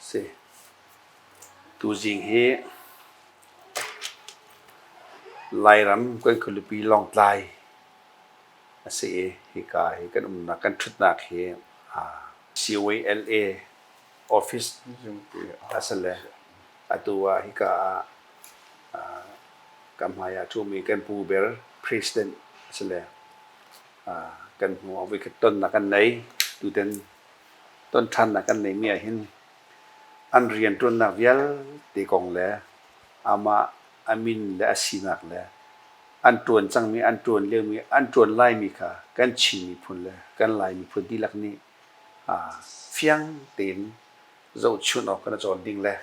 Si. Tuzing hi Lairam kan khualipi Lawngtlai a si i hika hi kan umnak kan ṭhutnak hi CYLA office a si le atu ah hika ah ka hmai ah ṭhumi kan pu ber President a si le kan hnu ah voikhat tonnak kan nei. Tutan ton ṭhannak kan neimi ahhin an rianṭuannak vialte kong le amah a min le a sinak le an ṭuan cangmi, an ṭuan liomi, an ṭuan laimi kha kan Chin miphun le kan Lai miphun dihlak nih fiang tein zohchunh awk kan i cawn ding le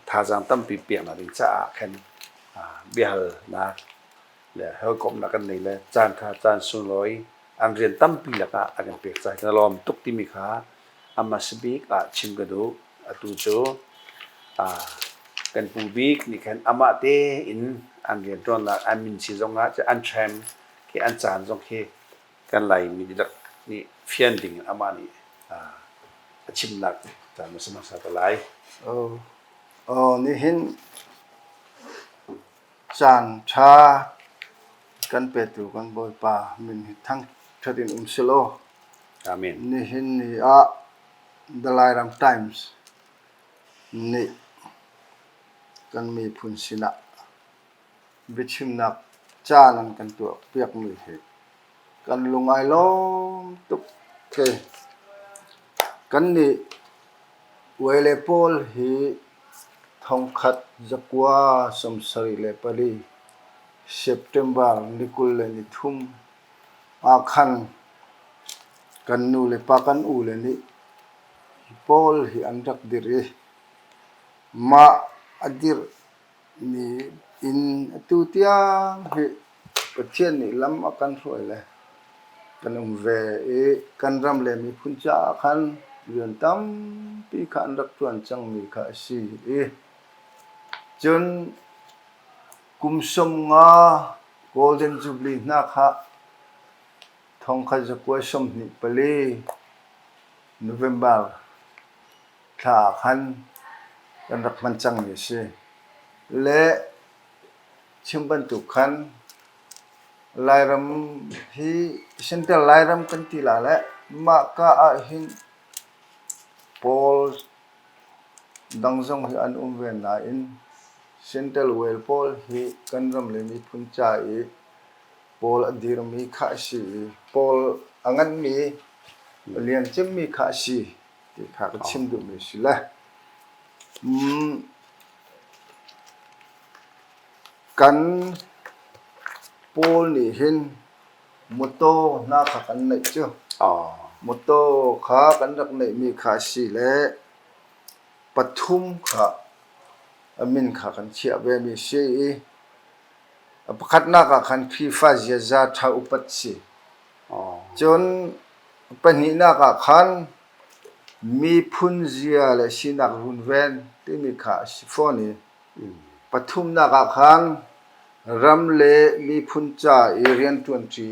thazaang tampi peknak ding caah khan biahalnak le hawikomhnak kan nei le caan kha caan sunglawi an rian tampi lakah a kan pek caah kan i lawm tuk timi kha a hmasa bik ah chim ka duh. Atu cu kan pu bik nih khan amah tein an rianṭuannak an min si zongah an ṭhem khi an caan zong khi kan Laimi dihlak nih fian ding in amah nih a chimnak caan a si hmasa te lai. Oh, nihin caan ṭha kan petu kan Bawipa min hi thangṭhat in um selaw. Amen. Nihin ni ah The Lairam Times nih kan miphun sinah biachimnak caan an kan tuahpiakmi hi kan lung ai lawm tuk. Kannih Uaile pawl hi thongkhat zakua 74 September ni 23 ah khan kan nu le pa kan u le nih hi pawl hi an rak dirh i mah a dirh mi in atu tiang hi Pathian nih lam a kan hruai le kan um ve i kan ram le miphun caah khan rian tampi kha an rak ṭuan cangmi kha a si i cun kum 50 Golden Jubilee hna kha thongkhat zakua 24 November thla ah khan kan rak hman cangmi a si. Le chim bantuk khan Lairam hi Central Lairam kan ti la le mahka ahhin pawl dang zong hi an um ve nain Central Well pawl hi kan ram le miphun ca i pawl a dirmi kha a si i pawl a nganmi a lian cemmi kha a si ti kha ka chim duhmi a si le. Kan pawl nih hin mawtaw hna kha kan neih cu. Mawtaw kha kan rak neihmi kha a si le pathum kha a min kha kan chiah vemi a si i a pakhatnak ah khan Khrihfa ziaza ṭha upat si. Cun pahnihnak ah khan miphun zia le sinak runven timi kha a si fawn i pathumnak ah khan ram le miphun ca i rianṭuanṭi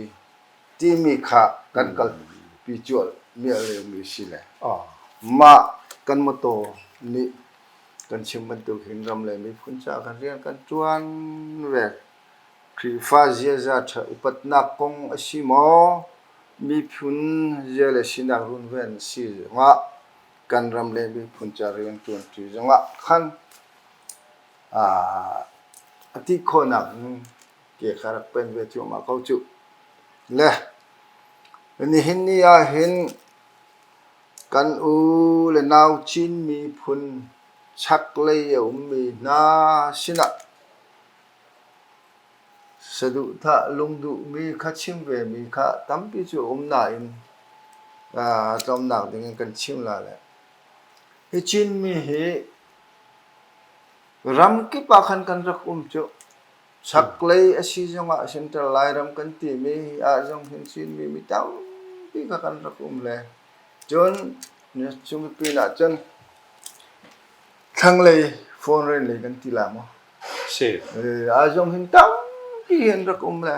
timi kha kan kalpi cuahmah liomi a si le mah kan mawtaw nih kan chim bantuk hin ram le miphun ca kan rian kan ṭuan ve. Khrihfa ziaza ṭha upatnak kong a si maw, miphun zia le sinak runven a si zongah kan ram le miphun ca rianṭuanṭi zongah khan a ti khawhnak in ke kha rak pen ve cuahmah ko cuh. Le nihin ni ahhin kan u le nau Chin miphun chaklei a ummi hna sinah Saduhthah lungduhmi kha chim vemi kha tampi cu a um nain tlawmnak dingin kan chim la le. Hi Chinmi hi ramkip ah khan kan rak um cu. Chaklei a si zongah Central Lairam kan timi ah zong hin Chinmi mi tampi kha kan rak um le. Cun cu pin ah cun thlanglei phone lei kan ti la maw? Si. A zong hin tampi an rak um le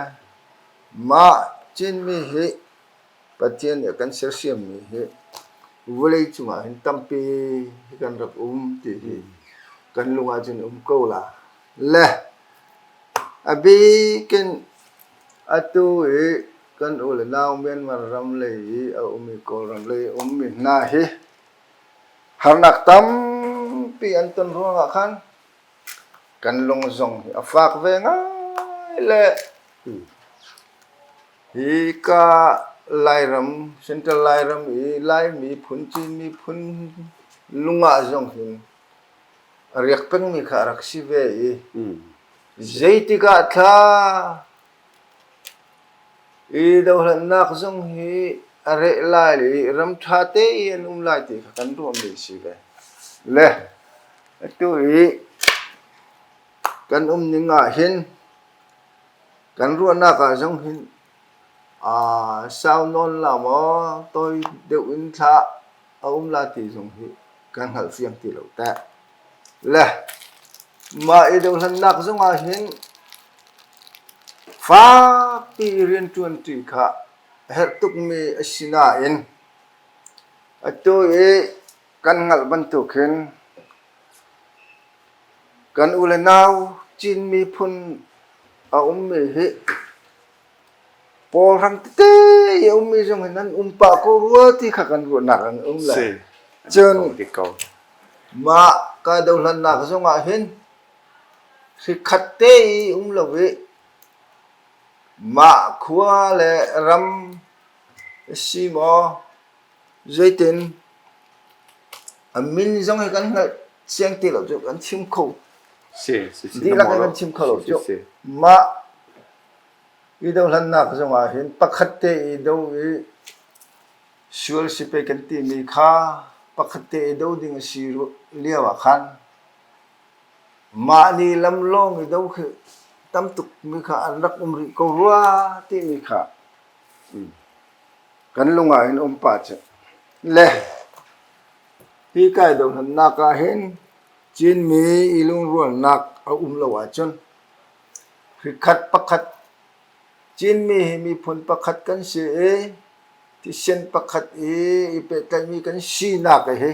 mah Chinmi hi Pathian nih a kan sersiammi hi Vawlei cungah hin tampi kan rak um ti hi kan lung ahcun um ko la. Le a bik in atu i kan u le nau Myanmar ram lei i a um i Kawlram lei a ummi hna hi harnak tampi an ton ruangah khan kan lung zong hi a fak ve ngai le hi ka Lairam, Central Lairam i Lai miphun, Chin miphun lung ah zong hin a riak pengmi kha a rak si ve i zeitik ah thla i dohlannak zong hi a reh lai i ram ṭha te i an um lai ti kha kan ruahmi a si ve. Le atu i kan um ning ah hin kan ruahnak ah zong hin sau nawn la maw tawi deuh in thla a um la ti zong hi kan hngalhfiang ti lo teh. Le mah i dohlannak zong ah hin fakpi rianṭuanṭi kha a herh tukmi a si nain atu i kan hngalh bantuk hin kan u le nau Chin miphun a ummi hi Kawlram tete i a ummi zong hin an um pah ko rua ti kha kan ruahnak an um le. Cun mah ka dohlannak zong ah hin hrikhat te i um lo i mah khua le ram si maw zeitin a min zong hi kan hngalh siang ti lo cu kan chim kho dihlak in kan chim kho lo cu mah I dohlannak zongah hin pakhat te i do i sual si pei kan timi kha pakhat te i do ding a si lio ah khan mah nih lam lawng i do khi tam tuk mi kha an rak um rih ko rua timi kha kan lung ah hin um pah cu. Le hi kai dohlannak ah hin Chinmi i lungrualnak a um lo ahcun Hrikhat pakhat Chinmi hi miphun pakhat kan si i thisen pakhat i i pehtlaihmi kan sinak hi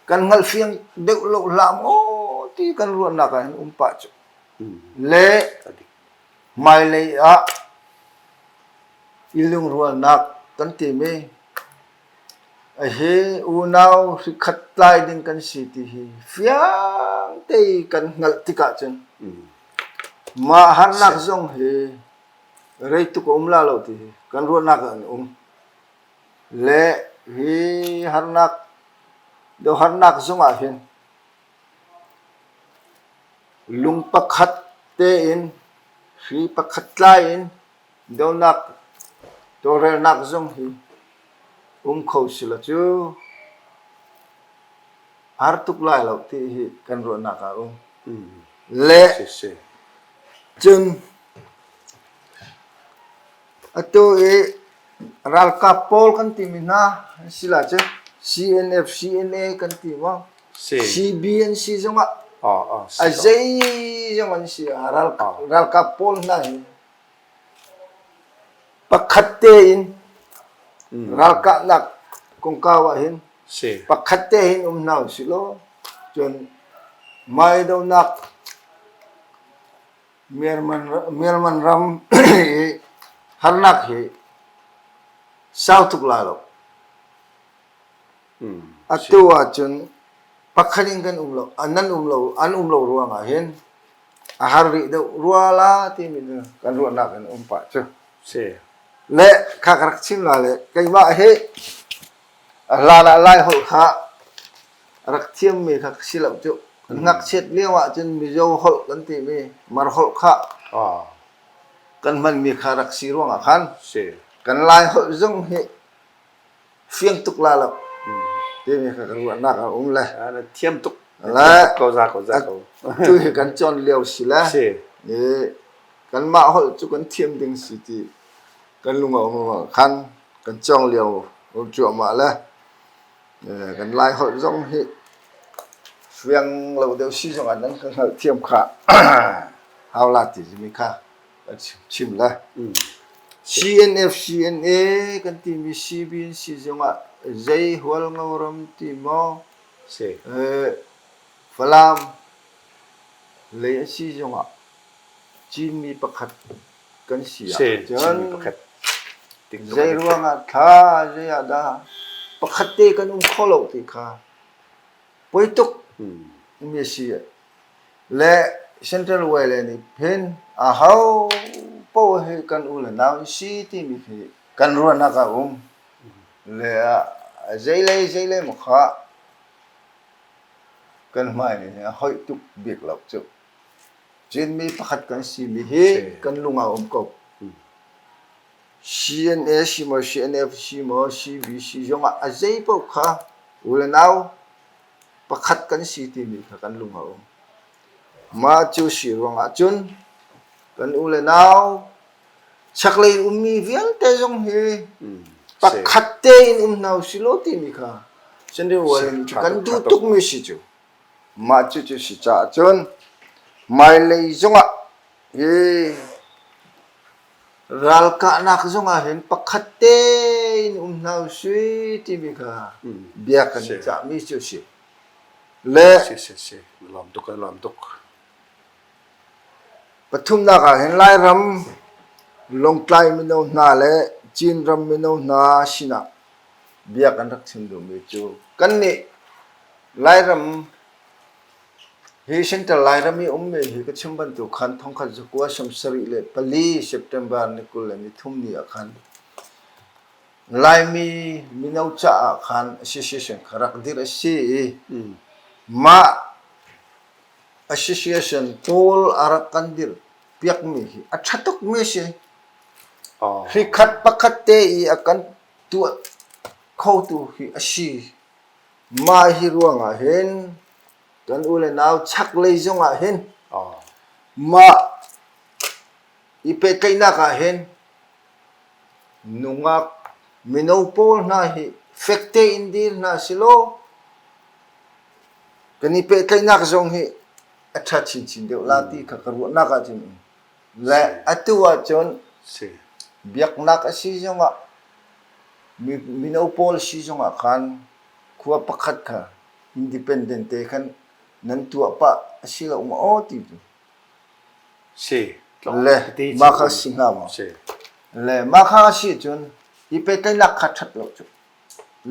kan hngalhfiang deuh lo hlah maw ti kan ruahnak ah hin um pah cu. Le hmailei ah i lungrualnak kan timi Hi unau hrikhat tlai ding kan si ti hi fiang te kan hngalh tikah cun mah harnak zong hi rei tuk a um la lo ti hi kan ruahnak ah an um. Le hi harnak doharnak zong ah hin lung pakhat tein hri pakhat tlai in Donak tawlrelnak zong hi um kho sila cu har tuk lai lo ti hi kan ruahnak ah um. Le cun atu i ralkap pawl kan timi hna an si la cu CNF, CNA kan ti maw? CB an si zongah a zei zong an si ah ralkap pawl hna hi Pakhat tein ralkahnak kongkau ah hin pakhat te hin um hna usih law cun maidonak Myanmar ram i harnak hi sau tuk lai lo. Atu ahcun pakhat in kan um lo, nan um lo, an um lo ruangah hin a har rih deuh rua la timi cu kan ruahnak in um pah cu. Si. Le kha ka rak chim la le keimah hi a hlan ah Lai holh kha rak thiammi kha si lo cu. Ngakchiat lio ah cun Mizo holh kan timi Mar holh kha kan hmanmi kha rak si ruangah khan Si. kan Lai holh zong hi fiang tuk la lo timi kha ka ruahnak a um le Na thiam tuk. Le ko za ko za ko. Tu hi kan cawn lio si le Si. i kanmah holh cu kan thiam ding si ti kan lung a um khan kan cawng lio um cuahmah le kan lai holh zong hi fiang lo deuh si zong ah nan ka hngalh thiam kha hau la ti mi kha chim le. CNF, CNA kan timi CB an si zongah Zei Hualngo ram ti maw, Falam lei a si zongah Chinmi pakhat kan si ahcun zei ruangah thla zei ah dah pakhat te kan um kho lo ti kha poi tuk mi a si. Le Central Wale nih hin aho paoh hi kan u le nau in si timi hi kan ruahnak a um. Le zeilei zeilei maw kha kan hmai nih a hoih tuk bik lo cu. Chinmi pakhat kan simi hi kan lung ah a um ko. CNA si maw, CNF si maw, CBC zongah a zei paoh kha u le nau pakhat kan si timi kha kan lung a um. Mah cu si ruangah cun kan u le nau chaklei ummi vialte zong hi pakhat tein um hna usih law timi kha Central kan duh tukmi si cu. Mah cucu si caah cun hmailei zongah hi ralkahnak zongah hin pakhat tein um hna usih timi kha bia kan i cahmi cu a si. Le Si si si lawm tuk lawm tuk. Pathumnak ah hin Lairam Lawngtlai mino hna le Chinram mino hna sinah bia kan rak chim duhmi cu kannih Lairam hi Central Lairam i ummi hi ka chim bantuk khan thongkhat zakua 74 September ni 23 ni ah khan Laimi mino caah khan association kha rak dirh a si i mah association pawl a rak kan dirh piakmi hi a ṭha tukmi a si. Hrikhat pakhat te i a kan tuah khotu hi a si. Mah hi ruangah hin kan u le nau chaklei zongah hin mah i pehtlaihnak ah hin nungak mino pawl hna hi fek tein dir hna silaw kan i pehtlaihnak zong hi a ṭha chinchin deuh la ti kha ka ruahnak ahcun Le atu ahcun biaknak a si zongah mino pawl si zongah khan khua pakhat kha independent te khan nan tuah pah a si lo maw aw ti cu. Si. Le mah kha si hnga maw? Le mah kha a si cun i pehtlaihnak kha ṭhat lo cu.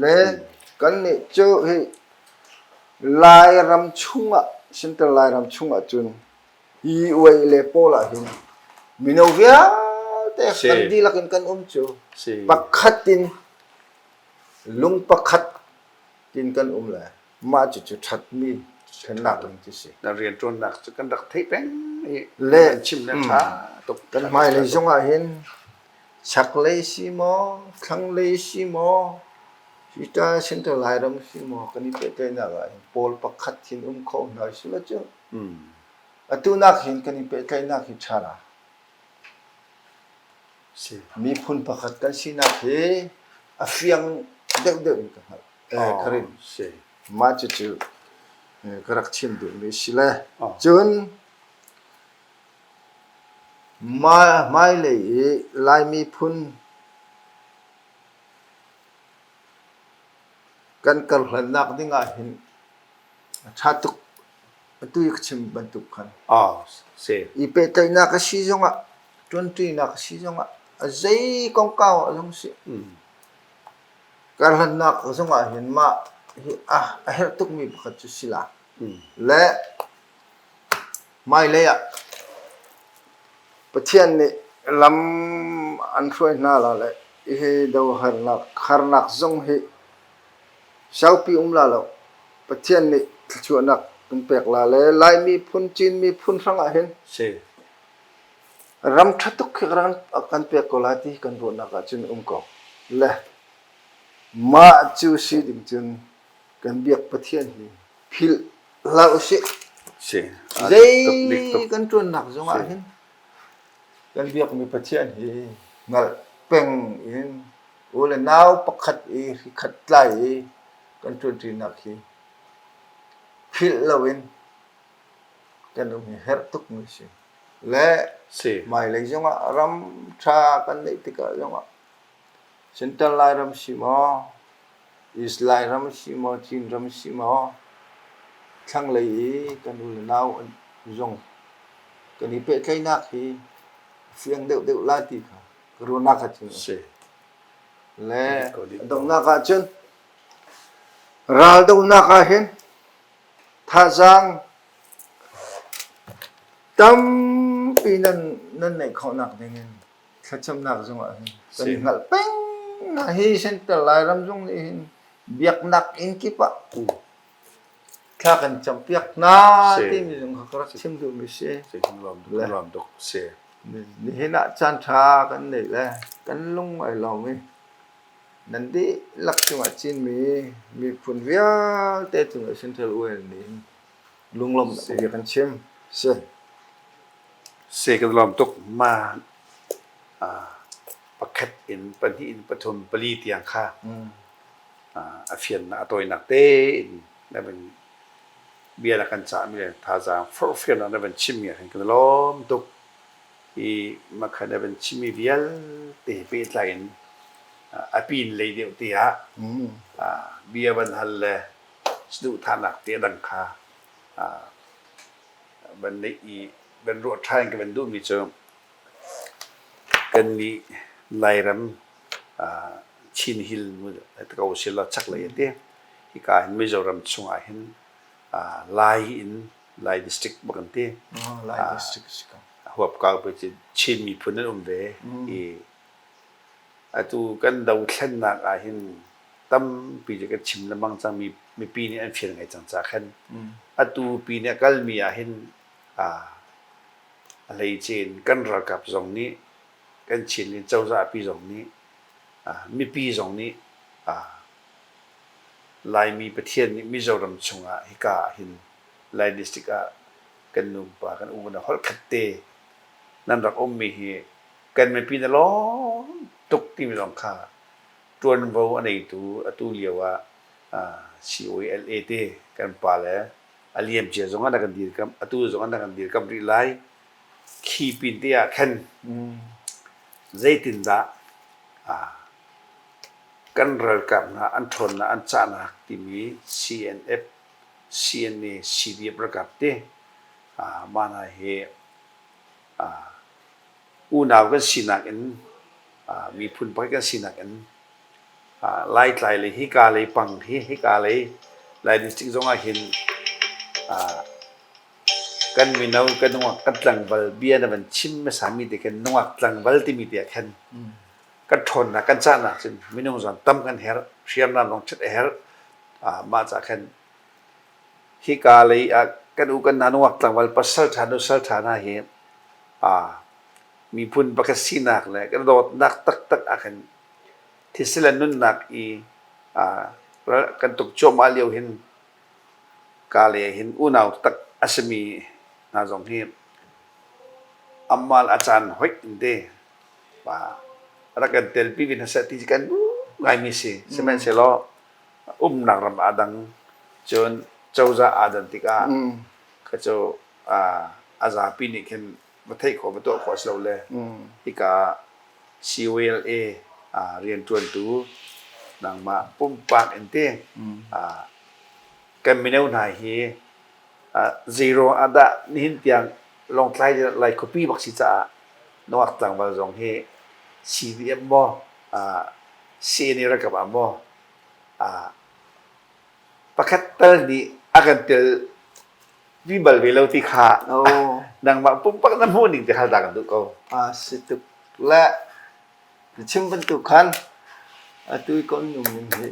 Le kannih cu hi Lairam chungah Central Lairam chungah cun Hi uai le pawl ah hin mino vialte kan dihlak in kan um cu pakhat in lung pakhat tin kan um le mah cucu ṭhatmi ṭhennak ding cu si. Na rianṭuannak cu kan rak theih peng i le kan chim le ṭha tuk. Kan hmailei zongah hin chaklei si maw, thlanglei si maw, Hita Central Lairam si maw kan i pehtlaihnak ah hin pawl pakhat hin um kho hna usih law cu Atu nak hin kan i pehtlaihnak hi ṭha la. Miphun pakhat kan sinak hi a fiang deuhdeuh in ka hngalh. Eh, ka rin. Mah cucu ka rak chim duhmi si le. Cun hmailei i Lai miphun kan karhlannak ding ah hin a ṭha tuk. Atu i ka chim bantuk khan i pehtlaihnak a si zongah ṭuanṭinak a si zongah a zei kongkau ah zong si karhlannak zongah hin mah hi a herh tukmi pakhat cu si la. Le hmailei ah Pathian nih lam an hruai hna la le hi doharnak harnak zong hi Saupi um la lo. Pathian nih thluachuahnak kan pek la le Lai miphun, Chin miphun hrangah hin ram ṭha tuk khi kan pek ko lai ti kan ruahnak ahcun um ko. Le mah cu si ding cun kan biak Pathian hi philh hlah usih. Zei kan ṭuannak zongah hin kan biakmi Pathian hi hngalh peng in U le nau pakhat i hrikhat tlai i kan ṭuanṭinak hi philh loin kan um hi herh tukmi a si. Le hmailei zongah ram ṭha kan neih tikah zongah Central Lairam si maw? East Lairam si maw, Chinram si maw, thlanglei i kan u le nau zong kan i pehtlaihnak hi a fiang deuhdeuh lai ti kha ka ruahnak ah cun a si. Le a donghnak ah cun raldohnak ah hin thazaang tampi nan nan neih khawhnak dingin thlacamnak zongah hin kan i hngalh peng hna. Hi Central Lairam zong nih hin biaknak inn kip ah thla kan campiak hna timi zong kha ka rak chim duhmi si. Nihin ah caan ṭha kan neih le kan lung ai lawm i nan dihlak cungah Chinmi miphun vialte cungah Central UL nih hin lunglawmhnak bia kan chim. Si. Si kan lawm tuk. Ma pakhat in pahnih in pathum pali tiang kha a fiannak a tawinak tein na van bia na kan cahmi le thazaang forhfialnak na van chimmi ah khan kan i lawm tuk. Hi makha na van chimmi vialte he pehtlai in a pin lei deuh te ah bia van hal le saduhthahnak te a dang kha van neih i van ruah ṭhan ka van duhmi cu kannih Lairam Chin Hill ko sila chaklei a ti. Hika hin Mizoram chungah hin Lai in Lai district bak an ti. Lai district si ko. Huapkau pe cu Chin miphun an um ve. I atu kan dothlennak ah hin tampi cu kan chim lengmang cang mi mipi nih an fian ngai cang ca khan atu pi nih a kalmi ah hin a hleice in kan ralkap zong nih kan Chinlin cozah pi zong nih mipi zong nih Laimi Pathian nih Mizoram chungah hika ah hin Lai district ah kan nupa kan u na holh khat te nan rak ummi hi kan mipi na lawm tuk timi zong kha ṭuanvo a neitu atu lio ah COLA te kan pa le a liamcia zong ah na kan dirkamh atu zong ah na kan dirkamh rih lai. Khi pin te ah khan zeitindah kan ralkap hna an ṭhawnnak an cahnak timi CNF, CNA, CDF ralkap te mah hna hi unau kan sinak in miphun pakhat kan sinak in Laitlai lei hika lei pang hi hika lei Lai district zong ah hin kan mino kan nungak kan tlangval bia na van chim hmasami te khin nungak tlangval timi te ah khan kan ṭhawnnak kan cahnak cun minung zong tam kan herh hriamnam zong ṭhat a herh mah ca khan hika lei ah kan u kan na nungak tlangval pasal ṭha nusal ṭha hna hi miphun pakhat sinak le kan dawtnak taktak ah khan thisen le nunnak i kan tuk cuahmah lio hin ka le hin unau tak a simi hna zong hi ammal a caan hoih in te pa rak kan telpi ve hna seh ti kan ngaimi si. Sihmanhsehlaw umnak ram aa dang cun cozah aa dan tikah kha cu a zapi nih khin va theih khawh va tuah khawh a si lo le hika COLA rianṭuantu nangmah pumpak in ti kan mino hna hi zeiruang ah dah nihin tiang Lawngtlai Lai khuapi bak si caah nungak tlangval zong hi CDM maw CNA ralkap ah maw pakhat tal nih a kan tel vi bal ve lo ti kha nangmah pumpak na hmuh ning ti hal ta kan duh ko. A si tuk le na chim bantuk khan atu i kan um ning hi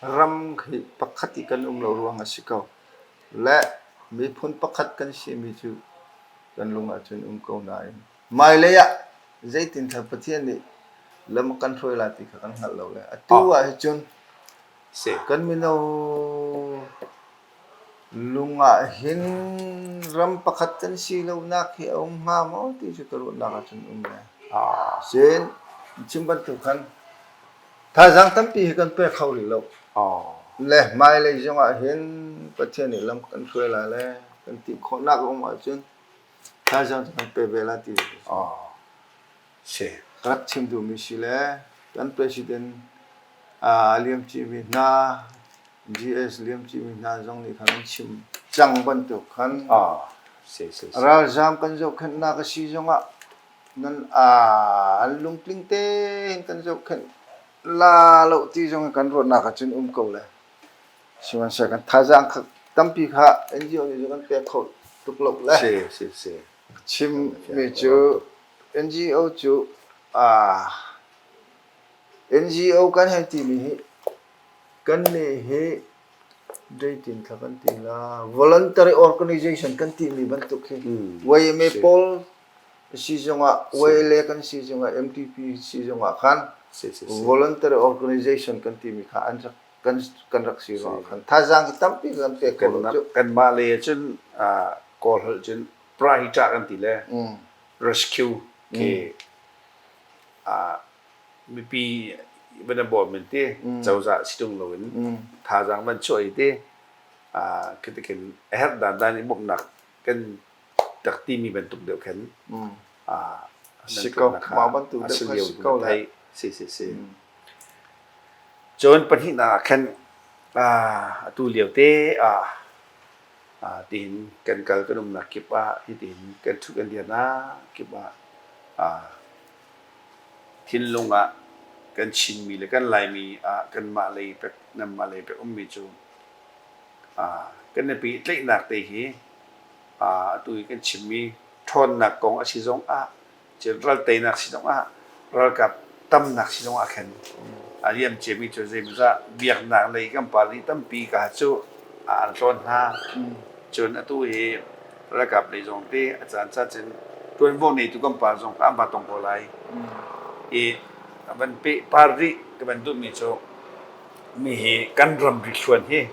ram hi pakhat i kan um lo ruang a si ko. Le miphun pakhat kan simi cu kan lung ah cun um ko nain hmailei ah zeitin thla Pathian nih lam a kan hruai lai ti kha kan hngalh lo le atu ah hi cun kan mino Lung ah hin ram pakhat kan si lonak hi a um hnga maw ti cu ka ruahnak ahcun um ve. Cun chim bantuk khan thazaang tampi hi kan pe kho rih lo. Le hmailei zong ah hin Pathian nih lam kan hruai lai le kan ti khawhnak a um ahcun thazaang cu kan pe ve lai ti Si. rak chim duhmi si le kan president. A liamcimi hna GS liamcimi hna zong nih khan an chim cang bantuk khan ralzaam kan zohkhenhnak a si zongah nan an lungtling tein kan zohkhenh la lo ti zong kan ruahnak ahcun um ko le. Sihmanhsehlaw kan thazaang kha tampi kha NGO nih cun kan pek kho tuk lo le. Chimmi cu NGO cu NGO kan hei timi hi kannih hi zeitin thla kan ti la voluntary organization kan timi bantuk hi YMA pawl si zongah YLA kan si zongah MTP si zongah khan voluntary organization kan timi kha an rak kan kan rak si ruangah khan thazaang hi tampi kan pek ko lo cu. Kanmah lei ah cun Kawl holh cun prahita kan ti le rescue khi mipi van an bawm in ti cozah si tung loin thazaang van chuah i ti khitikin a herh dan dan i bawmhnak kan tak timi bantuk deuh khan si ko mah bantuk deuh kha si ko lai si si si cun pahnihnak ah khan atu lio te ah tiin kan kal kan umnak kip ah hitin kan ṭhu kan dirnak kip ah thinlung ah kan Chinmi le kan Laimi ah kanmah lei pek nanmah lei pek ummi cu kan i pehtlaihnak te hi atu i kan chimmi ṭhawnnak kong a si zong ah ral teinak si zong ah ralkap tamnak si zong ah khan a liam ciami cu zeimawzah biaknak lei kan pa nih tampi ka cu an tlawn hna. Cun atu hi ralkap lei zong te a caan caan cun ṭuanvo neitu kan pa zong an va tong ko lai. I a van peh par rih ka van duhmi cu mi hi kan ramri thluan hi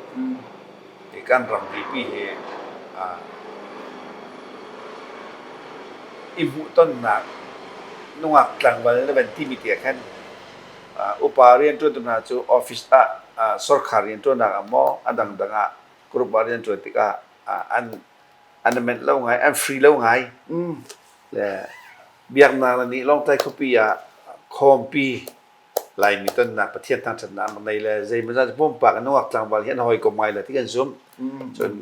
kan ramri pi hi i hmuhtonnak nungak tlangval na van timi te ah khan upa rianṭuantu hna cu office ah sorkhar rianṭuannak ah maw a dangdang ah group ah rianṭuan tikah an an menh lo ngai an free lo ngai le biaknak le nih Lawngtlai khuapi ah khawmpi Laimi tonnak Pathian thangṭhatnak an nei le zeimawzat pumpak in nungak tlangval hi an hawikom ngai le ti kan zumh. Cun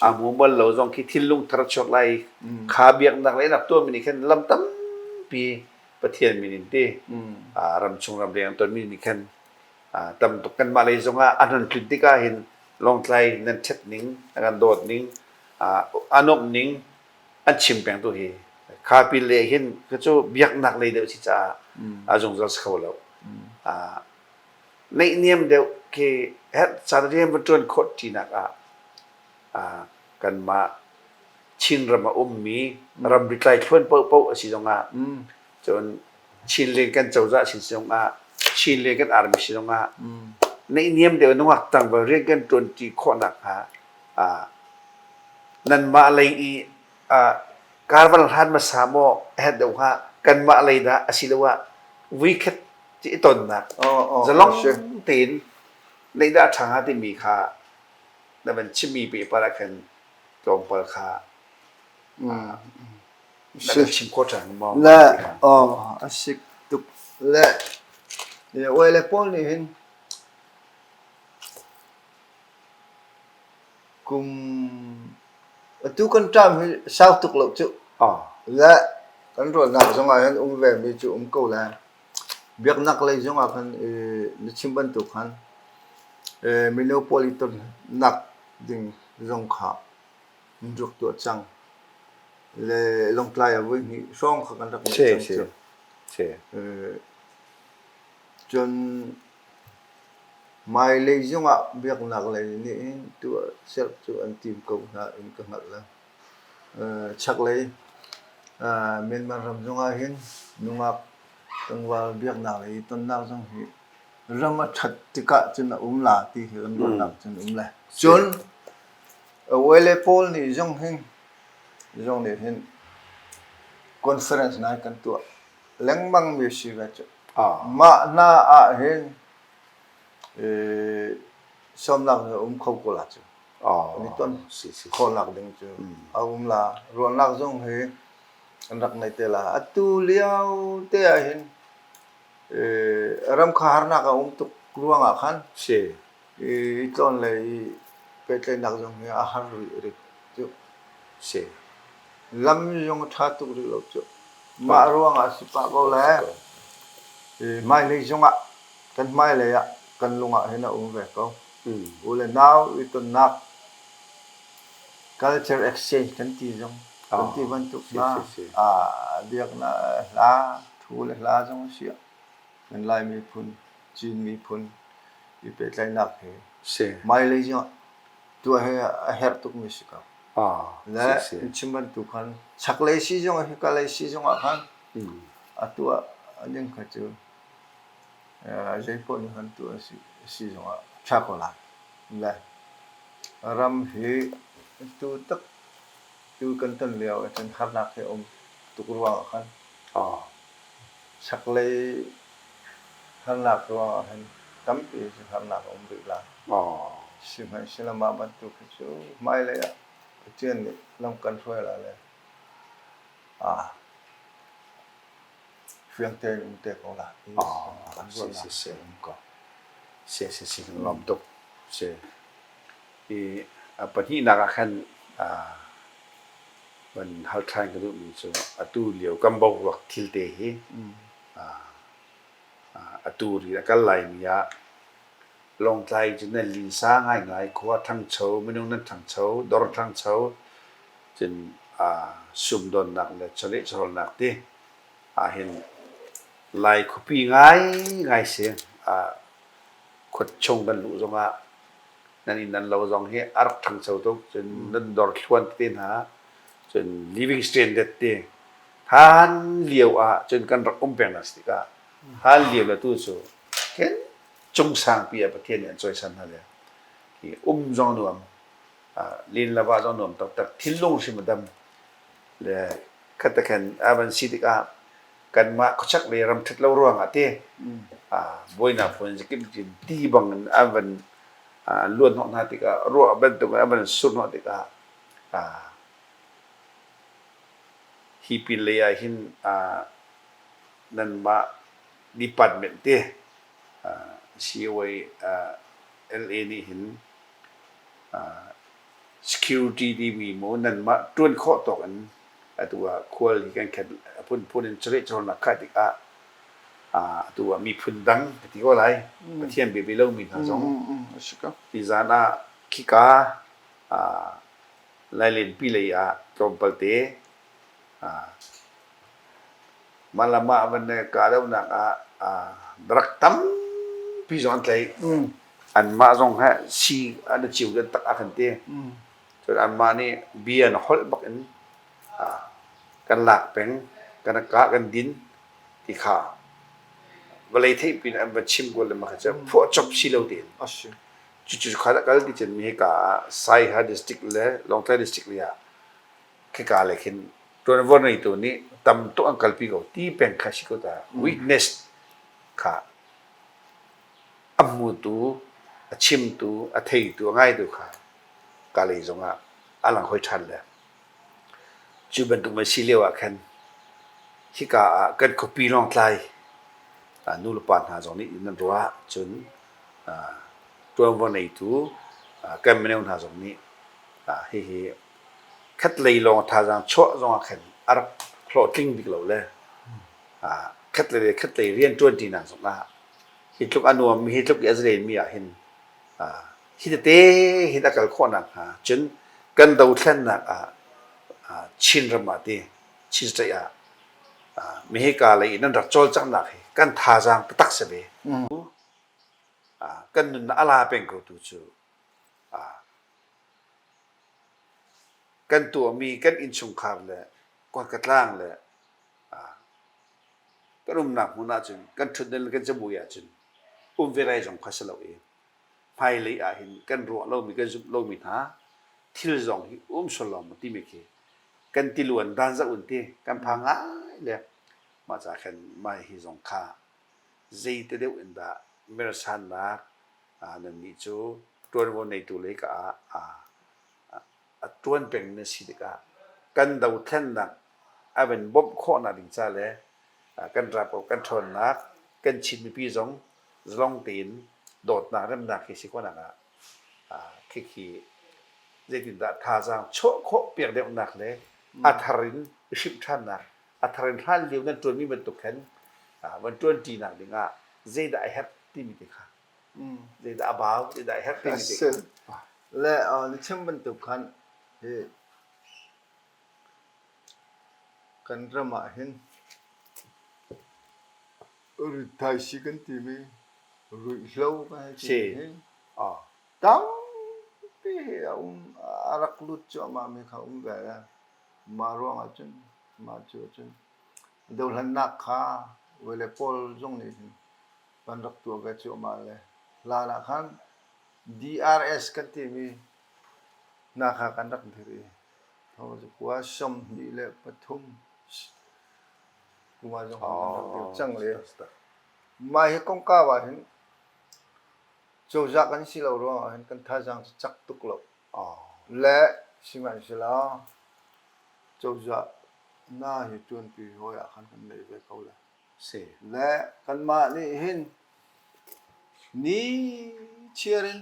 a hmu bal lo zong khi thinlung thar a chuak lai. Kha biaknak le nak tuahmi nih khan lam tampi Pathian min in ti ramchung ramleng tonmi nih khan tam tuk kanmah lei zongah an hon tlun tikah hin Lawngtlai nan ṭhet ning, an kan dawt ning, a nuamh ning an chim peng tu hi kha pin le hin ka cu biaknak lei deuh si caah a zungzal si kho lo. Neihniam deuh khi herh caan rian va ṭuan khawh ṭinak ah kanmah Chinram a ummi ramri tlaithluan paohpaoh a si zongah cun Chinlen kan cozah sin zongah Chinlen kan army si zongah neihniam deuh nungak tlangval rian kan ṭuanṭi khawh nakhnga Nanmah lei i karvan hlan hmasa maw a herh deuh hnga kanmah lei dah asiloah vuikhat ci i tonnak zalong tein neih dah a ṭha hnga timi kha na van chimmi pehpar ah khan tlawmpal kha na kan chim khawh ṭhan maw? Le aw a sik tuk le oi le pawl nih hin Kum atu kan ṭam hi sau tuk lo cuh. Le kan ruahnak zongah hin um vemi cu um ko lai. Biaknak lei zongah khan na chim bantuk khan mino pawl i tonnak ding zong kha an rak tuah cang. Le Lawngtlai ah voihnih hrawng kha kan rak ngeih cang cu. Cun Hmailei zongah biaknak lei nih hin tuahserh cu an tim ko hna in ka hngalh lo. Chaklei Myanmar ram zongah hin nungak tlangval biaknak lei i tonnak zong hi ram a ṭhat tikah cun a um la ti hi kan ruahnak cun um le. Cun Wele pawl nih zong hin zong nih hin conference nai kan tuah lengmang mi si ve cu. Mah hna ah hin sawmnak cu a um kho ko la cu. An i ton khawhnak ding cu a um la. Ruahnak zong hi an rak ngei te la. Atu lio te ah hin ram kha harnak a um tuk. ruangah khan Si. i tlawn le i pehtlaihnak zong hi a har rih rih cu. Si. Lam zong a ṭha tuk rih lo cu. Mah ruangah a si pah ko le hmailei zongah kan hmailei ah kan lung ah hin a um ve ko. U le nau i tonnak culture exchange kan ti zong kan ti bantuk hna biaknak hla thu le hla zong a si ah kan Lai miphun Chin miphun i pehtlaihnak hi hmailei zongah tuah hi a herh tukmi si ko. Le chim bantuk khan chaklei si zong hika lei si zongah khan a tuah ding kha cu zeipaoh nih khan tuah si zongah ṭha ko lai. Le ram hi tu tak tu kan ton lio ahcun harnak hi a um tuk ruangah khan chaklei harnak ruangah hin tampi cu harnak a um rih lai. Sihmanhsehlaw mah bantuk hi cu hmailei ah Pathian nih lam kan hruai lai le fiang tein um te ko lai. Si si si um ko. Si si si lawm tuk. Si. I a pahnihnak ah khan van hal ṭhan ka duhmi cu atu lio kan boruak thil te hi atu ri a kal laimi ah Lawngtlai cu nan linsa ngaingai, khua ṭhangcho, minung nan ṭhangcho, dawr ṭhangcho, cun sumdawnnak le chawleh chawhrawlnak ti ahhin Lai khuapi ngaingai si. Khuat chung kan luh zongah nan inn nan lo zong hi a rak ṭhangcho tuk. Cun nan dawr thluan tete hna, cun living standard ti hlan lio ah cun kan rak um peng hna si tikah hlan lio le tu cu khin cung sangpi ah Pathian nih an cawisan hna le hi um zong nuam len le va zong nuam taktak thinlung hrim a dam le khat te khan a van si tikah kanmah khuachak le ram ṭhat lo ruangah te buainak phun zakip in ti bang in an van luan hnawh hna tikah ruah bantuk in an van sur hnawh tikah hi pin lei ah hin nanmah department te COA LA nih hin security timi mu nanmah ṭuan khawh tawk in atu ah khual hi kan khat a phunphun in chawleh chawlnak khah tikah atu ah miphun dang ka ti ko lai Pathian biapi lomi hna zong tizan ah khika Lailenpi lei ah tlawmpal te Mah le mah van kahdohnak ah drug tampi zong an tlaih. Anmah zong he sii an i ciu tak a kan ti. Cun anmah nih bia na holh bak in kan lak peng, kan kah, kan din ti kha vawlei theihpi in an va chim ko le mah kha cu phuahcop si lo tein. Cucu kha dah kal ti cun mi hika ah Saiha district le Lawngtlai district lei ah khika lei khin ṭuanvo ngeitu nih tam tuk an kalpi ko ti peng kha si ko ta weakness kha a hmutu a chimtu a theitu a ngaitu kha ka lei zongah a lang hoi ṭhan le cu bantuk man si lio ah khan hika ah kan khuapi Lawngtlai nu le pa hna zong nih nan ruah cun ṭuanvo ngeitu kan mino hna zong nih hihi khatlei lawng thazaang chuah zongah khan a rak hlawhtling bik lo le khatlei le khatlei rian ṭuanṭinak zongah hi tluk a nuammi hi tluk i a zalenmi ah hin hi tete hin a kal khawh nakhnga cun kan dothlennak ah Chinram ah ti Chin State ah mihika lei in nan rak cawlcanghnak hi kan thazaang taktak si ve. Kan nunnak a la peng ko tu cu Kan tuahmi kan innchungkhar le kuatkatlang le kan umnak hmun ahcun kan ṭhutdan le kan cabuai ahcun um ve lai zong kha si lo i hmailei ahhin kan ruah lomi kan zumh lomi hna thil zong hi um sual lo maw timi khi kan tiluan dan zoh un ti kan phang ngai le mah ca khan mah hi zong kha zeite deuh in dah mersannak nannih cu ṭuanvo neitu lei ka ah a ṭuan peng na si tikah kan dothlennak a van bawmh khawhnak ding ca le kan rap kan ṭhawnnak kan Chin mipi zong zalong tein Dawtnak remnak hi si ko nak ah khikhi zeitindah thazaang chuah khawh piak deuhnak le a thar in i hrimh ṭhannak, a thar in hlan lio nan ṭuanmi bantuk khan van ṭuanṭinak ding ah zeidah a herh timi te kha zeidah a bau, zeidah a herh timi te kha. Le na chim bantuk khan hi kan ram ah hin rithaisi kan timi ruihhlo kan timi hi tampi hi a um a rak lut cuahmah mi kha um ve le mah ruangah cun mah cu cun dohlannak kha le pawl zong nih hin kan rak tuah ve cuahmah le hlan ah khan DRS kan timi hna kha kan rak dir i thawngzakua 23 kum ah zong kan rak dir cang le mah hi kongkau ah hin Cozah kan si lo ruangah hin kan thazaang cu cak tuk lo. Le sihmanhsehlaw cozah na hi ṭuanpi hawi ah khan kan nei ve ko lai. Si. Le kanmah nih hin ni chiar in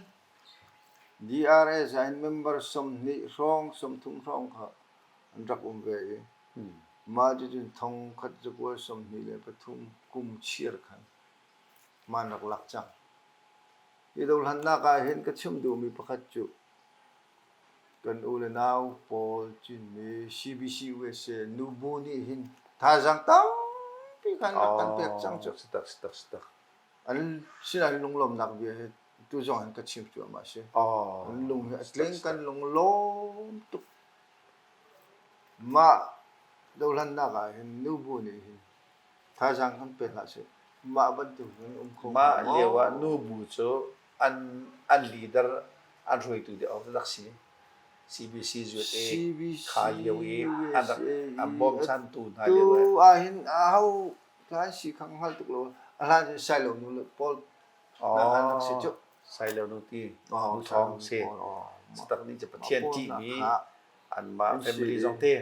DRS ah hin member 20 hrawng, 30 hrawng kha an rak um ve i mah cucun thong khat zakual 23 kum chiar khan man rak lak cang. Hi dohlannak ah hin ka chim duhmi pakhat cu kan u le nau pawl Chinmi CBC USA nubu nih hin thazaang tampi khan rak kan pek cang cu. Si tak si tak si tak. An sinah hin lunglawmnak bia hi tu zong hin ka chim cuahmah a si. An lung hi a tling kan lunglawm tuk. Mah dohlannak ah hin nubu nih hin Thazaang kan pe hlah seh. Mah bantuk in um kho Mah lio ah nubu cu an an leader an hruaitu deuh an rak si. CBC USA kha lio i an rak an bawmchantu hna lio Tu ah hin aho hlan si kha hngal tuk lo. A hlan cu Sailo nu le Paul hna kha rak si cu. Sailo nu ti nu thawng si. Satak nih cu Pathian ṭihmi anmah family zong te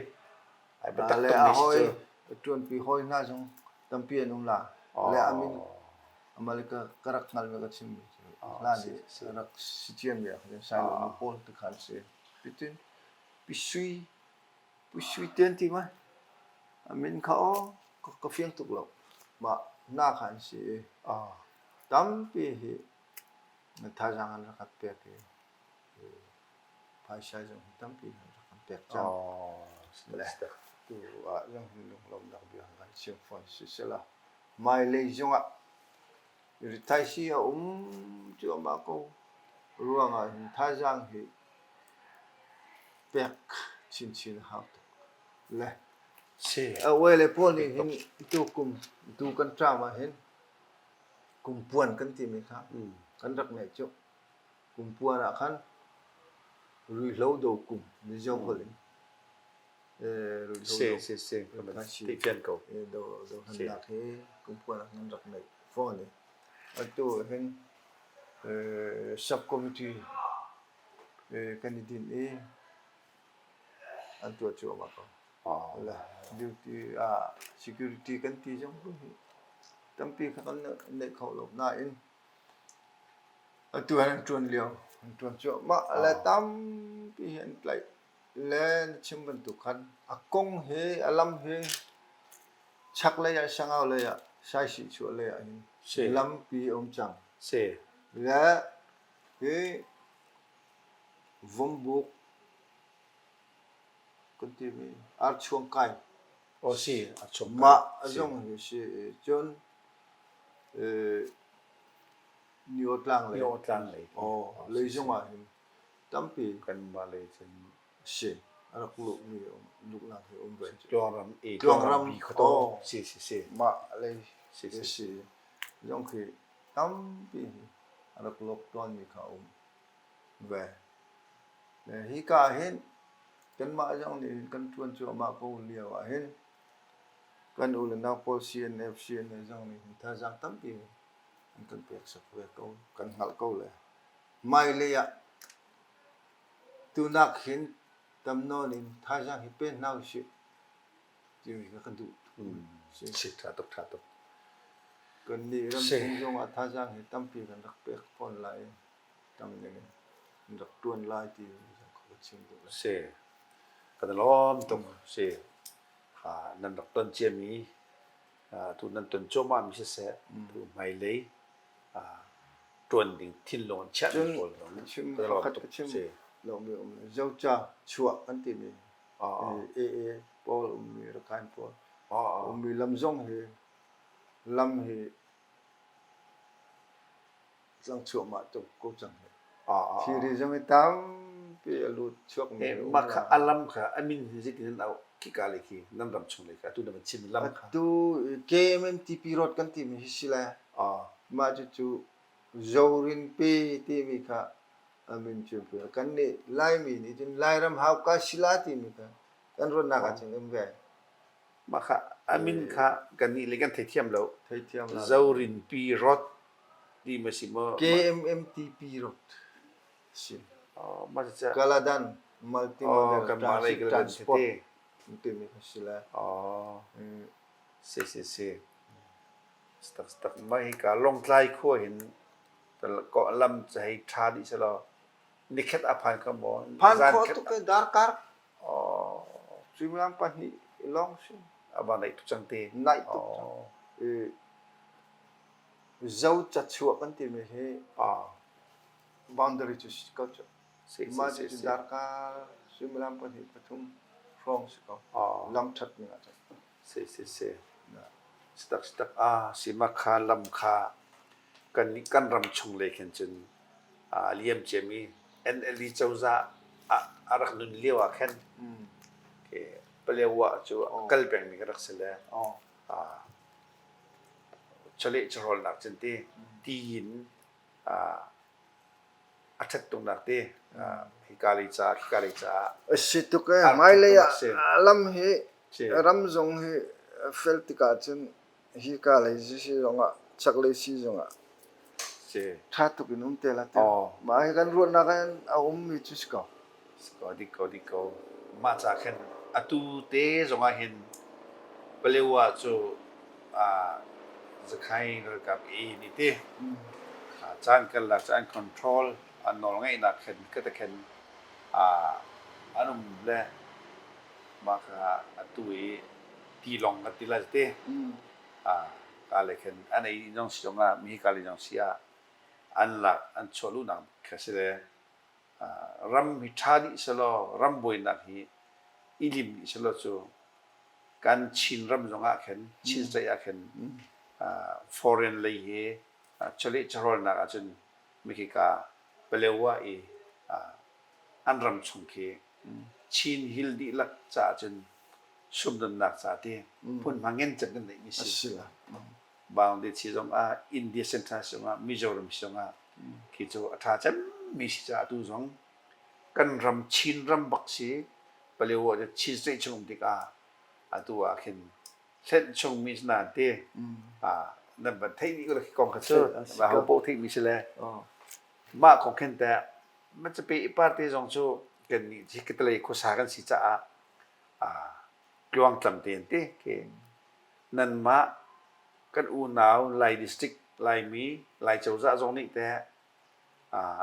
Ai biatak Le tuk a mi si hawi cu. ṭuanpi hawi hna zong tampi an um la. Le a min America ka rak hngalmi ka chimmi cu hlan i rak si ciami ah khan Sailo nu pawl ti khan si. Pitin Pi Sui Pi Sui te an ti ma? A min kha aw ka fiang tuk lo. Mah hna kha an si i tampi hi thazaang an rak kan pek i Phaisa zong hi tampi an rak kan pek cang. Le tu ah zong hin lunglawmhnak bia kan chim fawn sisela hmailei zongah rithaisi a um cuahmah ko ruangah hin thazaang hi pek chinchin a hau tuk. Le a le pawl nih hin tu kum tu kan ṭam ah hin kumpuan kan timi kha kan rak ngeih cu. Kumpuan ah khan ruihlo do kum Mizo holh in ruihlo Si si si ti fian ko. Do do hannak hi kumpuan ah nan rak neih fawn i atu hin subcommittee kan i din i an tuah cuahmah ko. Duty ah security kan ti zong hi tampi kha kan neih kho lo nain Atu ah an ṭuan lio, an ṭuan cuahmah le tampi hi an tlaih le na chim bantuk khan a kong hi a lam hi chaklei ah Sangau lei ah Saisih chuah lei ah hin lampi a um cang. Si. Le hi Vombuk kan timi archuang kai. Aw si, archuang kai. Mah zong hi si cun Niawtlang lei. Niawtlang lei. Aw, lei zong ah hin tampi kanmah lei cun si a rak luhmi luhnak hi um ve. Tluangram A, Tluangram B khuataw. Si si si. Mah lei si si. si zong khi tampi hi a rak lok tawnmi kha um ve. Le hika hin kanmah zong nih hin kan ṭuan cuahmah ko lio ah hin Kan u le nau pawl CNF, CNA zong nih hin thazaang tampi an kan peksak ve ko, kan hngalh ko le. Hmailei ah tunak hin tam nawn in thazaang hi pe hna usih timi kha ka duh tuk. Si, ṭha tuk, ṭha tuk. Kannih ramchung zongah thazaang hi tampi kan rak pek fawn lai i tam ning in kan rak ṭuan lai ti ka chim duh lai. Si. Kan i lawm tuk. Si. Nan rak ton ciami tu nan ton cuahmahmi siseh, tu hmailei ṭuan ding thinlung an chiahmi pawl zong chim pakhat ka chim lomi um Zoca chuah kan timi AA pawl ummi Rakhine pawl ummi lam zong hi lam hi tlang chuahmah tuk ko cang hi. Thiri zong hi tampi a lut chuakmi a um. Mah kha a lam kha a min hi zeitin an auh khika lei khi nan ram chung lei kha atu na van chim lam kha. Atu KMMTP road kan timi hi si lai. Mah cucu Zorinpi timi kha a min cu kan nih Laimi nih cun Lairam hauka sila timi kha kan ruahnak ahcun um ve. Mah kha a min kha kannih le kan theithiam lo. Theithiam lo. Zorinpi road ti ma si maw? KMMTP road si. Oh, mah cu Kaladan Multimodal oh, kanmah lei Transit Transport timi kha si lai. Oh. Si si si. Tak tak mah hi ka Lawngtlai khua hin lam cu hei ṭha dih selaw nikhat a phan kho maw? Phan kho tuk e darkar suimilam pahnih lawng si. A ba naih tuk cang te. Naih tuk cang. Zo cachuah kan timi hi boundary cu si ko cu. Mah cu darkar suimilam pahnih pathum hrawng si ko. Lam ṭhat ning ahcun. Si si si. Sitak sitak ah sima kha lam kha kan kan ram chung lei khin cun a liam ciami NLD cozah a rak nun lio ah khan Palewa cu kal pengmi ka rak si le chawleh chawhrawlnak cun ti tiin a ṭhat tuknak te hika lei caah khika lei caah A si tuk ee. Hmailei ah lam hi ram zong hi fel tikah cun hika lei si zongah chaklei si zongah ṭha tuk in um te la ti. Mah hi kan ruahnak in a ummi cu si ko. Si ko, dik ko, dik ko. Mah ca khin atu te zongah hin Palewa cu Zakhai ralkap i ni ti. Caan karlak cu an control, an nawlngeihnak khin ka te khin an um le mah kha atu i tilawng kan ti lai te. Ka le khin an ei zong si zongah mi ka le zong si ah an lak an chuah luhnak kha si le ram hi ṭha dih selaw ram buainak hi i lim dih selaw cu kan Chin ram zongah khin Chin state ah khin foreign lei hi chawleh chawhrawlnak ahcun mikhika Palewa i an ram chung khi Chin Hill dihlak caah cun sumdonnak ca ti hmunhma ngencem kan neihmi si. Bangladesh zongah India Central zongah Mizoram zongah khi cu a ṭha cemmi si caah atu zong kan ram Chin ram bak si Palewa cu Chin state chung um tikah atu ah khin hlenh chungmi si nain ti nan van theih dih ko khi kong kha cu aho paoh theihmi si le mah kong khin teh Macape i party zong cu kannih hi Katalay khuasa kan si caah tluangtlam tein ti khi nanmah kan unau Lai district Laimi Lai cozah zong nih teh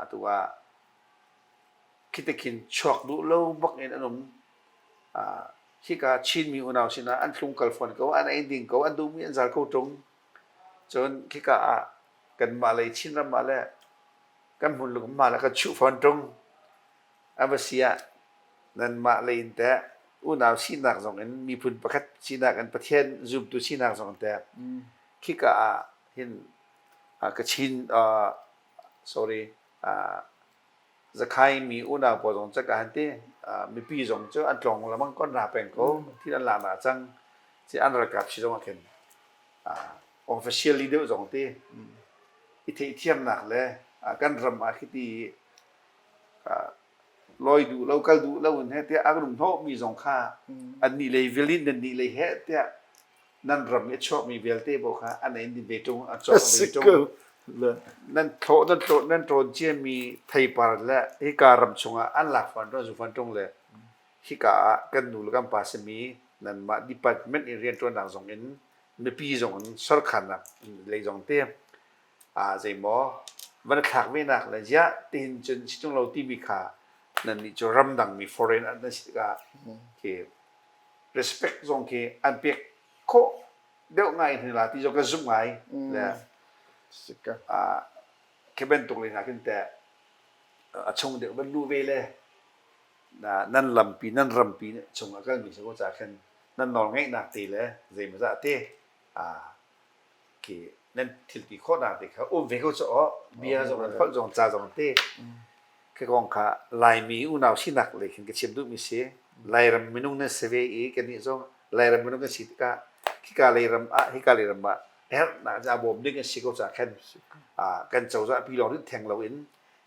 atu ah khiti khin chuak duh lo bak in an um. Hika Chinmi unau sinah an tlung kal fawn ko, an ei ding ko, an duhmi an zal ko ṭung. Cun khika ah kanmah lei Chinram ah le kan hmun le mah le kan chuh fawn ṭung. A va si ah nanmah lei in teh unau sinak zong in miphun pakhat sinak in Pathian zumtu sinak zong in teh khika ah hin Kachin sorry Zakhai mi unau pawl zong cak ah han ti mipi zong cu an tlawng lengmang kon ra peng ko thil an lak na cang ci an ralkap si zong ah khin officially deuh zong ti i theihthiamnak le kan ram ah khiti lawi duh lo kal duh lo in he tiah a kan um hnawh mi zong kha an nih lei vil in nan nih lei he tiah nan ram i a chuakmi vialte paoh kha an ei din ve ṭung a cawk ve ṭung nan thlawh nan tlawn nan ṭawn ciami theipar le hika ram chungah an lak fawn ṭung zu fawn ṭung le hika ah kan nu le kan pa simi nanmah department in rianṭuannak zong in. Mipi zong in sorkharnak lei zong te zeimaw van thlak ve nak le ziah tihin cun si tung lo timi kha nan nih cu ramdang mi foreign an si tikah khi respect zong khi an pek khawh deuh ngai hni la ti zong ka zumh ngai le khi bantuk le hna khin teh a chung deuh van luh ve le nan lampi nan rampi chung a kalmi si ko ca khin nan nawl ngeihnak te le zeimawzah te khi nan thil ti khawhnak te kha um ve ko cu aw bia zong nan holh zong ca zong te khi kong kha Laimi unau sinak lei khin ka chim duhmi si Lairam minung nan si ve i kannih zong Lairam minung kan si tikah khika leiram ah hika leiram ah herhnak ca bawm ding an si ko ca khan kan cozah pi lawng rit theng loin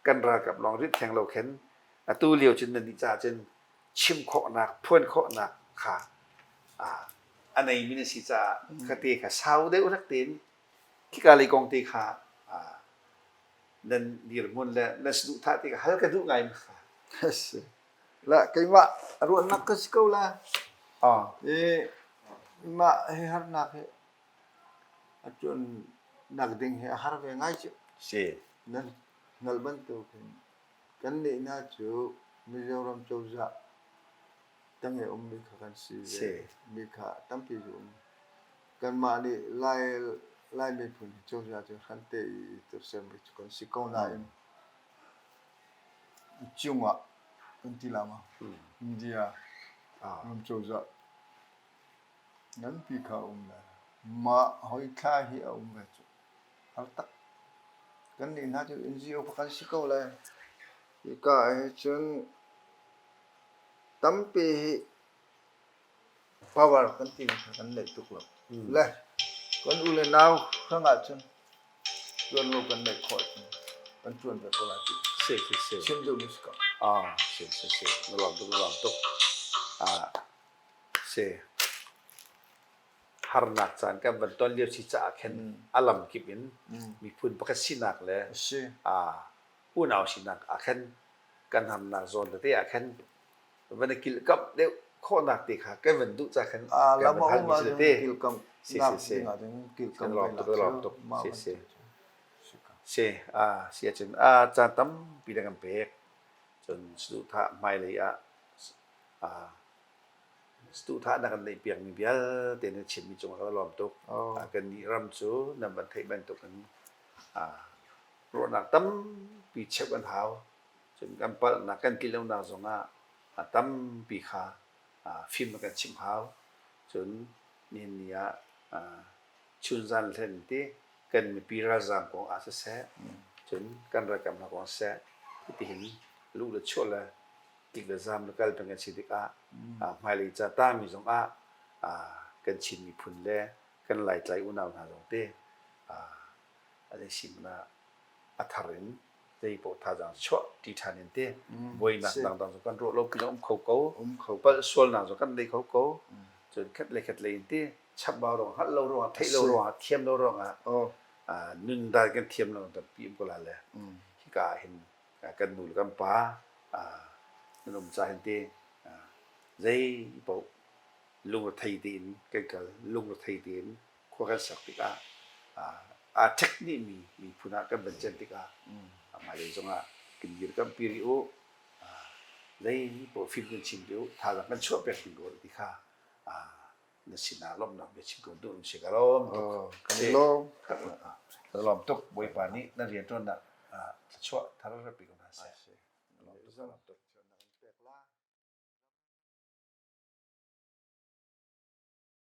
kan ralkap lawng rit theng lo khin atu lio cun nan nih caah cun chim khawhnak phuan khawhnak kha a neimi na si caah khate kha sau deuh rak tein khika lei kong te kha nan dirhmun le nan saduhthah te kha hal ka duh ngai kha. Si. La keimah ruahnak ka si ko la. Ah. I mah hi harnak hi a tuan nak ding hi a har ve ngai cu. Si. Nan hngalh bantukin Kannih hna cu Mizoram cozah tang i a ummi kha kan si ve. Mi kha tampi cu um. Kanmah nih Lai, Lai miphun hi cozah cu hrante i tuahsermi cu kan si ko nain cungah kan ti la ma? India ram cozah nganpi kha a um lai. Mah hoi thla hi a um ve cu. Har tak. Kannih hna cu NGO kan si ko lai. Hika ah cun tampi hi power kan timi kha kan neih tuk lo. Le kan u le nau hrang ahcun ṭuanvo kan neih khawh ahcun kan ṭuan ve ko lai ti Si si si. chim duhmi si ko. Ah, si si si. Na lawm tuk, na lawm tuk. Ah, si. Harnak caan kan van ton lio si caah khin a lamkip in miphun pakhat sinak le unau sinak ah khan kan harnak zawn tete ah khan van i kilhkamh deuh khawhnak te kha kan van duh ca khan kan van halmi si te. Si si si. Lawm tuk lawm tuk. Si si. Si a si ahcun a caan tampi na kan pek. Cun saduhthah hmailei ah Saduhthah na kan neihpiakmi vialte na chimmi cungah kan i lawm tuk. Kannih ram cu nan van theih bantukin ruahnak tampi cheuh kan hau. Cun kan palhnak kan tlinlonak zongah tampi kha fim na kan chimh hau. Cun nihin ni ah chunzan hlen ti kan mipi ralzaam kong ah siseh, cun kan ralkap hna kong siseh, hitihin luh le chuah le tik le zaam le kal peng kan si tikah hmailei ca tami zongah kan Chin miphun le kan Laitlai unau hna zong te an i sim ah a thar in zei paoh thazaang chuah ṭi ṭhan in te buainak dangdang zong kan ruah lo pin a um kho ko palh sualnak zong kan nei kho ko cun khat le khat lei in te chapbau ruang hngalh lo ruangah theih lo ruangah thiam lo ruangah nun dan kan thiam lo tampi um ko la le hika ah hin kan nu le kan pa nan um ca hin te zei paoh lungrethei tein kan kal lungrethei tein khua kan sak tikah aa ṭhek dihmi miphun ah kan van can tikah hmailei zongah kan dirkampi rih u zei paoh fim kan chim rih u thazaang kan chuah pek ding ko ti kha na sinah lawmhnak bia chim ko duh si ka lawm tuk. Kan i lawm. Ka lawm tuk. Bawipa nih na rianṭuannak thluachuah thar pi ko hna seh.